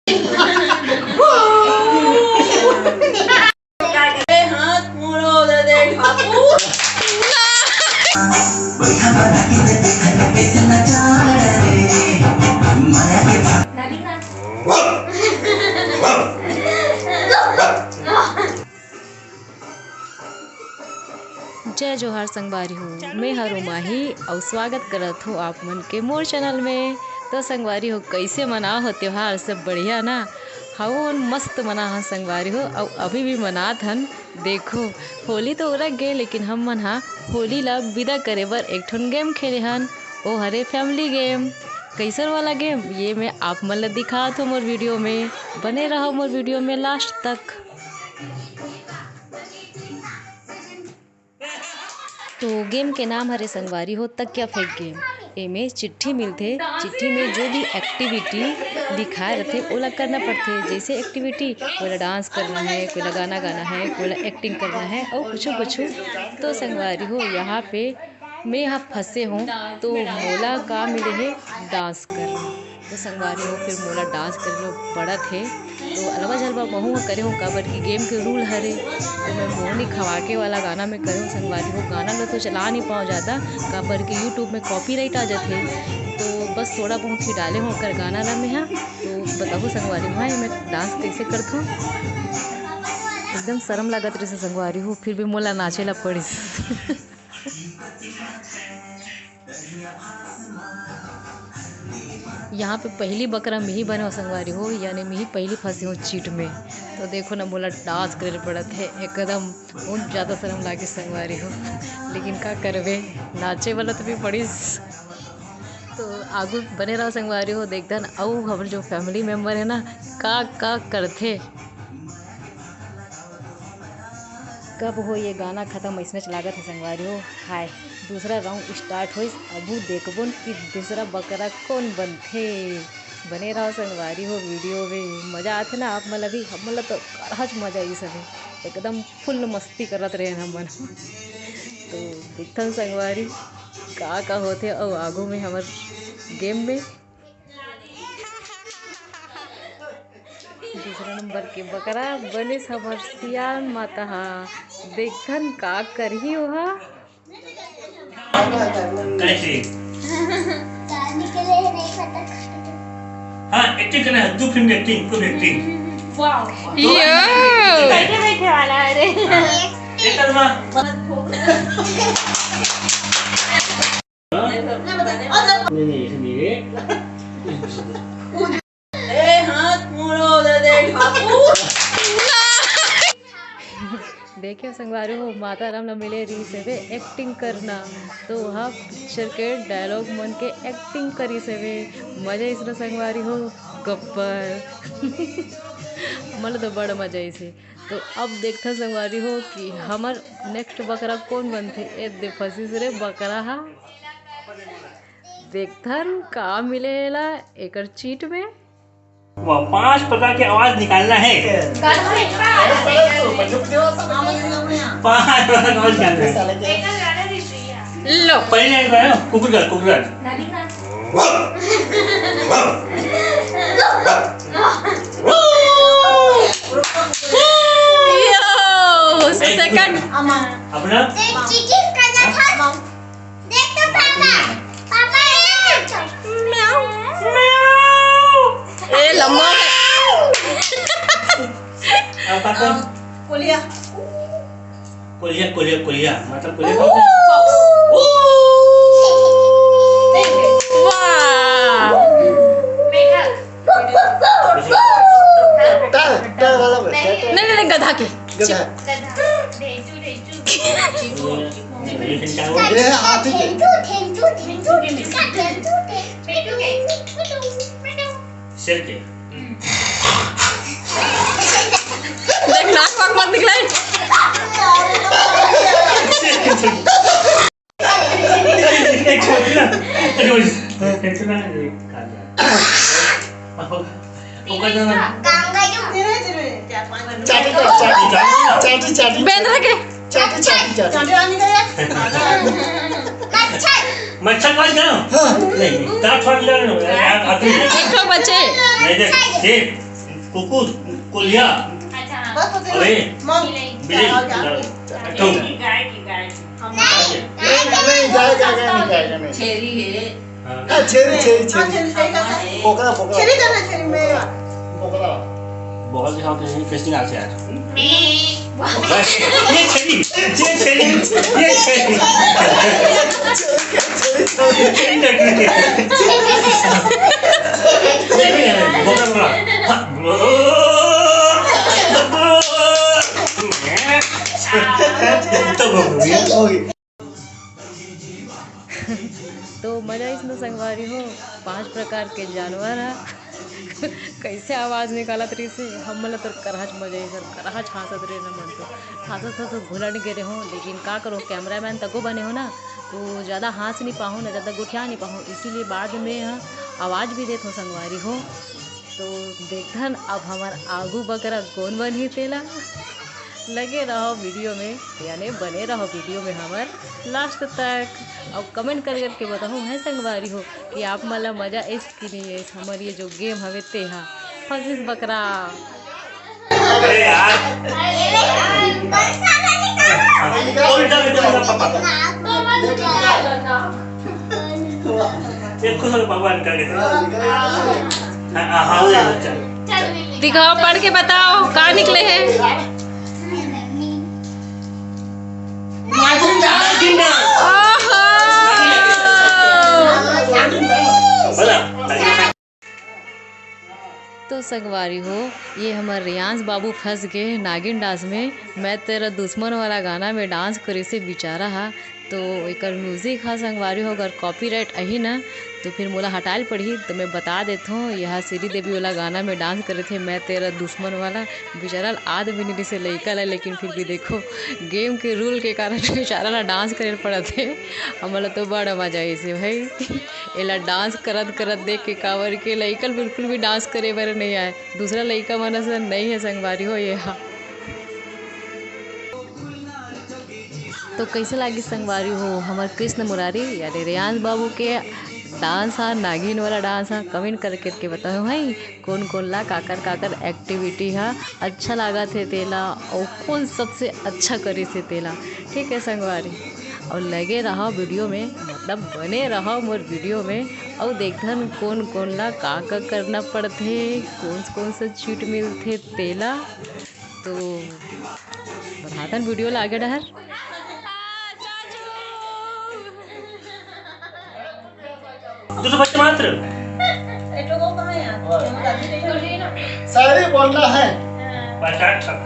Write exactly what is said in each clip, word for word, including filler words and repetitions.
ए, हाथ मोड़ो, दे दे ठाकुर। जय जोहार संगवारी हो, मैं हर उमाही अउ स्वागत करत हूँ आप मन के मोर चैनल में। तो संगवारी हो, कैसे मनाओ हो त्योहार? सब बढ़िया ना? हमन मस्त मना हन संगवारी हो, अउ अभी भी मनात हन। देखो, होली तो उरक गे, लेकिन हम मन हा होली ला विदा करे बर एक ठन गेम खेले हन। ओ हरे फैमिली गेम। कैसन वाला गेम, ये मैं आप मन ला दिखात हूँ मोर वीडियो में। बने रहो मोर वीडियो में लास्ट तक। तो गेम के नाम हरे संगवारी हो तकिया फेंक गेम। एमे चिट्ठी मिलथे, चिट्ठी में जो भी एक्टिविटी लिखाए रथे ओला करना पड़थे। जैसे एक्टिविटी, कोई ला डांस करना है, कोई ला गाना गाना है, कोई ला एक्टिंग करना है और कुछ कुछ। तो संगवारी हो, यहाँ पे मैं यहाँ फंसे हूँ, तो मोला का मिले है, डांस करना। तो संगवारी हो, फिर मोला डांस करे ला पड़त हे। तो अलवा झलवा महू ह करे हूँ, काबर कि गेम के रूल हरे। तो मैं मोहनी खवाके वाला गाना में करे हूँ संगवारी हो। गाना ला तो चला नहीं पाऊँ ज़्यादा, काबर कि यूट्यूब में कॉपीराइट आ जाथे। तो बस थोड़ा बहुत ही डाले हूँ ओकर गाना ला मैं हा। तो बताहू संगवारी हो, मैं डांस कैसे करत हूँ। एकदम शर्म लागत रहिस संगवारी हो, फिर भी मोला नाचे ला पड़िस। यहाँ पे पहली बकरा मिही बने हो संगवारी हो, यानी मिही पहली फंसी हूँ चीट में। तो देखो ना, मोला डांस करे पड़त है, एकदम बहुत ज़्यादा शर्म लागे संगवारी हो, लेकिन का करबे, नाचे वाला तो भी पड़िस। तो आगू बने रहो संगवारी हो, देखथन अउ हमर जो फैमिली मेंबर है ना, का का करथे। कब हो ये गाना खत्म, अइसनेच लागत हे संगवारी हो। हाय, दूसरा राउंड स्टार्ट होइस, अबू देखबोन कि दूसरा बकरा कौन बनथे। बने रहो संगवारी हो वीडियो में, मजा आथे ना आप मन ला भी, हमन ला तो करहच मजा आइस हवे, एकदम फुल मस्ती करत रहेन हमन। तो देखथन संगवारी का का होथे अउ आगू में हमर गेम में। दूसरा नंबर के बकरा बनिस हमर सियान माता हा। देखथन का करही ओहा। कैसे? हाँ, एक्टिंग करना है, दो फिल्म की एक्टिंग, फुल एक्टिंग। वाओ। यो। बैठे बैठे वाला है रे। एक कदमा। नहीं, नहीं, ऐसे नहीं है। ए, हाथ मोड़ो, दे दे ठाकुर। देखे संगवारी हो, माता राम ला मिले रहिस हवे एक्टिंग करना, तो वहाँ पिक्चर के डायलॉग मन के एक्टिंग करिस हवे। मजा आइस ना संगवारी हो, गब्बर। मोला तो बड़ मजा आइस हे। तो अब देखथन संगवारी हो कि हमर नेक्स्ट बकरा कौन बनथे। ए दे फंसिस रे बकरा हा। देखथन का मिले एला एकर चीट में। वाह, पांच प्रकार की आवाज निकालना है। पांच प्रकार की आवाज निकालना है। लो। पहले एक बार कुकुर का, कुकुर का। यो, सेकंड। अपना। देख तो पापा, पापा ये। म्याऊ, म्याऊ। ए, लम्बा है। अब पापा। कोलिया। कोलिया, कोलिया, कोलिया, मतलब कोलिया। वाह। टा, टा वाला बोल, टा, टा। नहीं, नहीं, नहीं, गधा के। गधा। ये हाथी के। शेर के। देख, नाक वाक मत निकले। एक छोड़ ना। एक छोड़ ना। ओकर ना। चाटी, चाटी, चाटी, चाटी। बेंदरा के। चाटी, चाटी, चाटी। मच्छर। मच्छर कौन जानो? हाँ। नहीं, दांत फाड़ ले लो। यार, अभी एक ठो बचे। नहीं, देख, देख। कुकुर, कोलिया, अच्छा, हाँ। बस होते अबे, हैं। मम, बिल्ली, जाओ, जाओ। जाओ। गाय की, गाय की। हम नहीं, नहीं, जाएगा, नहीं, जाएगा, नहीं। छेरी है। हाँ। हाँ, छेरी, छेरी, हाँ, छेरी। छेरी, छेरी करता है। बोकरा, बोकरा। छेरी करना, छेरी में। बोकरा। बोकरा के साथ कैसे, कैसे नाच है यार? बस, ये छेरी, ये छेरी, ये छेरी। छेरी, छेरी, छेरी। ये भी है, बोकरा, बोकरा। हाँ। तो बोकरा। तो मजा आइस न संगवारी हो, पांच प्रकार के जानवर ह। कैसे आवाज निकालत रहिसे, हमन ल तो करहच मजा आइस, करहच हाँसत रहे न मन तो। हाँसत हाँसत घुलन गे रहो, लेकिन का करो, कैमरामैन तको बने हो ना, तो ज्यादा हाँस नहीं पाहूँ ना, ज्यादा गोठिया नहीं पाहूँ, इसीलिए बाद में ह आवाज भी देत हो संगवारी हो। तो देखथन अब हमर आगू बकरा कोन बनही तेला। लगे रहो वीडियो में, यानी बने रहो वीडियो में हमर लास्ट तक। अब कमेंट कर करके बताओ है संगवारी हो कि आप मन ला मजा आइस कि नहीं आइस हमर ये जो गेम हवे ते हा। फंसिस बकरा। अरे यार। उल्टा, उल्टा, उल्टा, पापा। एक खुश हो पापा निकल गए। हाँ, हाँ, हाँ, वो बच्चा। दिखाओ, पढ़ के बताओ, का निकले हे? नागिन डांस। ओहो! बोला। तो संगवारी हो, ये हमर रियांश बाबू फंस गे नागिन डांस में। मैं तेरा दुश्मन वाला गाना में डांस करे से बेचारा हा, तो एकर म्यूजिक हा संगवारी हो, अगर कॉपीराइट अही ना, तो फिर मोला हटाए ल पड़ही। तो मैं बता देथों, यह श्रीदेवी वाला गाना में डांस करे थे, मैं तेरा दुश्मन वाला। बेचारा ल आद भी नहीं से लइका ला, लेकिन फिर भी देखो, गेम के रूल के कारण बेचारा ला डांस करे ल पड़त हे। हमला तो बड़ा मजा आइस हे भाई। एला डांस करत करत देख के, काबर के लइका ल बिल्कुल भी डांस करे बर नहीं आए, दूसरा लइका मन असन नहीं है संगवारी हो ये हा। तो कैसे लागिस संगवारी हो हमर कृष्ण मुरारी यानी रेयांश बाबू के डांस हा, नागिन वाला डांस हा? कमेंट करके के बताओ भाई, कौन कौन ला काकर काकर एक्टिविटी हा अच्छा लागत हे तेला, और कौन सबसे अच्छा करिस हे तेला। ठीक है संगवारी, और लगे रहा वीडियो में, मतलब बने रहा मोर वीडियो में, और देखथन कौन कौन ला का का करना पड़थे, कौन कौन सा चीट मिलथे तेला। तो बनाथन वीडियो ला आगे डहर। दो सौ बच्चे मात्र। शायरी बोलना है। पचास तक।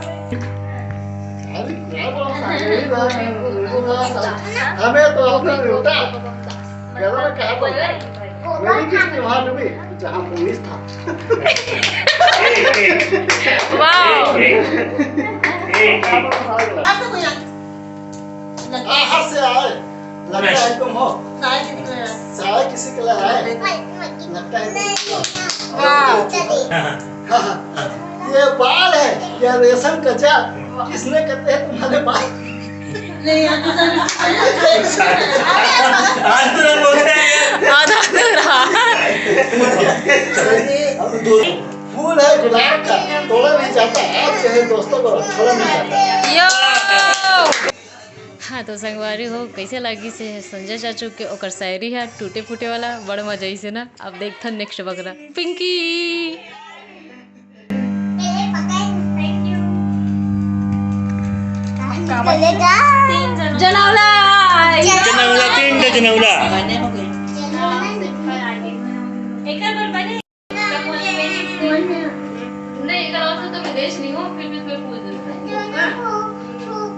अरे क्या बोलना है? हमें तो अपना बेटा गला में कहा बोलना है। मेरी किस्ती वहाँ डूबी जहाँ पुलिस था। वाह। बाहर से आए, लगता है तुम हो। साय किसी के लिए लाए? लगता है तुम हो। वाह। हाँ, हाँ। ये बाल है या रेशम का जाल? किसने कहते हैं तुम्हारे बाल? नहीं, आधा तो बोलता है। आधा तो रहा। फूल है गुलाब का, तोड़ा नहीं जाता। आप जैसे दोस्तों को छोड़ा नहीं जाता। यो। हाँ, तो संगवारी हो, कैसे लागिस हे संजय चाचू के ओकर शायरी हा टूटे फूटे वाला? बड़ मजा आइस हे ना। अब देखथन नेक्स्ट बकरा पिंकी। जनौला। जनौला, तीन ठे जनौला। नहीं, एकर अर्थ तो विदेश नहीं हो, फिर भी कोई पूछ देता है।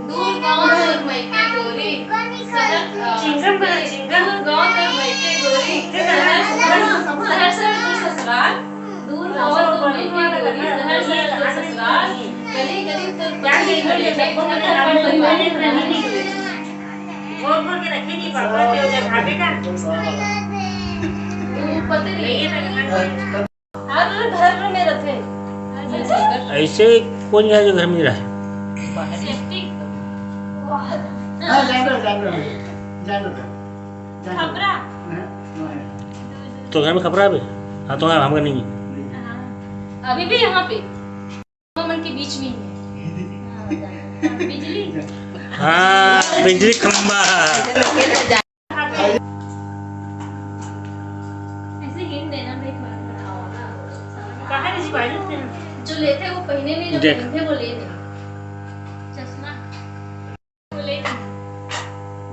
दूर गाँव दूर मायके गोरी, शहर, अ, चिंगम बना, चिंगम। दूर गाँव दूर मायके गोरी, शहर, शहर, शहर दूर ससुराल। दूर गाँव दूर मायके गोरी, शहर, शहर दूर ससुराल। गली, गली दूर पत्नी, गली, गली दूर परिवार। घोर घोर के रखेगी पापा के उधर भाभी का। दूर पत्नी। हर घर में रथे। ऐसे कौन है जो घर में रहे? सेफ्टी। हाँ, जान दो, जान दो, जान दो, जान दो। खपरा। हाँ, हाँ। तो घर में खपरा भी? हाँ, तो हम घर नहीं। हाँ। अभी भी यहाँ पे। के बीच में ही। बिजली। हाँ, बिजली खंबा। ऐसे हिंट देना भाई, थोड़ा थोड़ा। बाहर इस बाजू से। जो लेते वो पहने नहीं, जो देख। पहनते वो ले नहीं। चश्मा वो ले नहीं,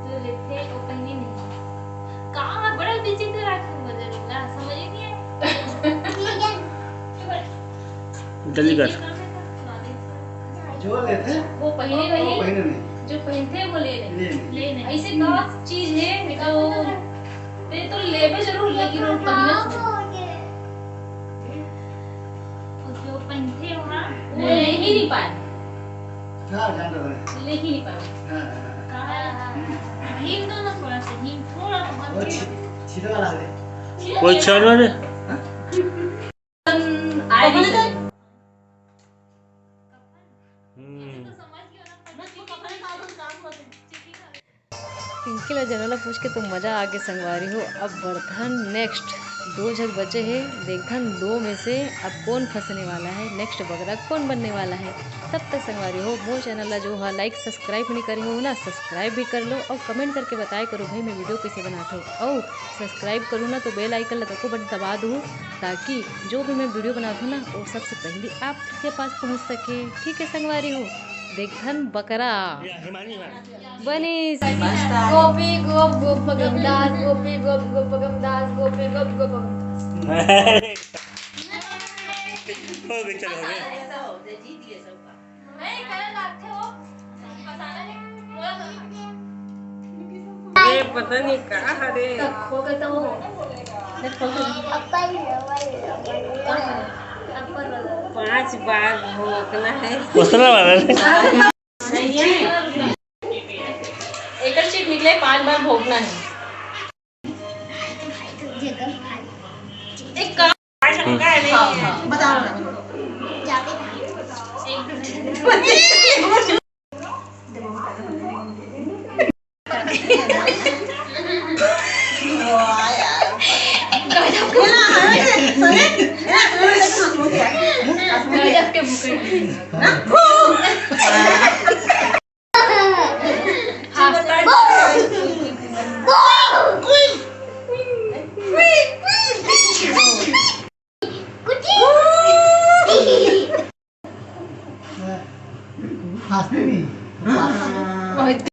जो लेते वो पहने नहीं। कहाँ बड़ा विचित्र राखी मुझे मिला, समझ ही नहीं आया। जल्दी कर। जो लेते हैं वो पहने वो नहीं, पहने नहीं। जो पहनते हैं वो ले नहीं। ले नहीं। ले नहीं। ऐसे का चीज है जो ते तो लेबे जरूर, लेकिन वो पहनत नहीं। और जो पहनते हो ना, वो ले ही नहीं पाए, हाँ, जान रहे हैं। ले ही नहीं पाए। हाँ, हाँ, कहाँ है? हिंट दो ना थोड़ा सा, हिंट थोड़ा हाँ। वो बहुत। छी- छीले वाला है। कोई छोड़ दे। आए नहीं। हम्म। पिंकी ला जनरल पूछ के तो मजा आ गया संगवारी हो। अब बरथन नेक्स्ट दो झक बचे हे, देखथन दो में से अब कौन फंसने वाला है, नेक्स्ट बगरा कौन बनने वाला है। तब तक संगवारी हो, मोर चैनल ला जो है लाइक सब्सक्राइब नहीं करे हो ना, सब्सक्राइब भी कर लो और कमेंट करके बताया करो भाई मैं वीडियो कैसे बनात हूँ। और सब्सक्राइब करूँ ना तो बेल आइकन ला तको बटन दबा दूँ, ताकि जो भी मैं वीडियो बनात हूँ ना वो सबसे पहले आपके पास पहुँच सके। ठीक है संगवारी हो, देखथन बकरा बनिस। गोपी गोप गोपगम दास, गोपी गोप गोपगम दास, गोपी गोप गोपगम दास। हो गई, चलो, हो गया। ये पता नहीं का हरे। पांच बार भोंकना है। उतना वाला नहीं। नहीं है। एक चीज निकले, पांच बार भोंकना है। एक काम। गजब के भूख है।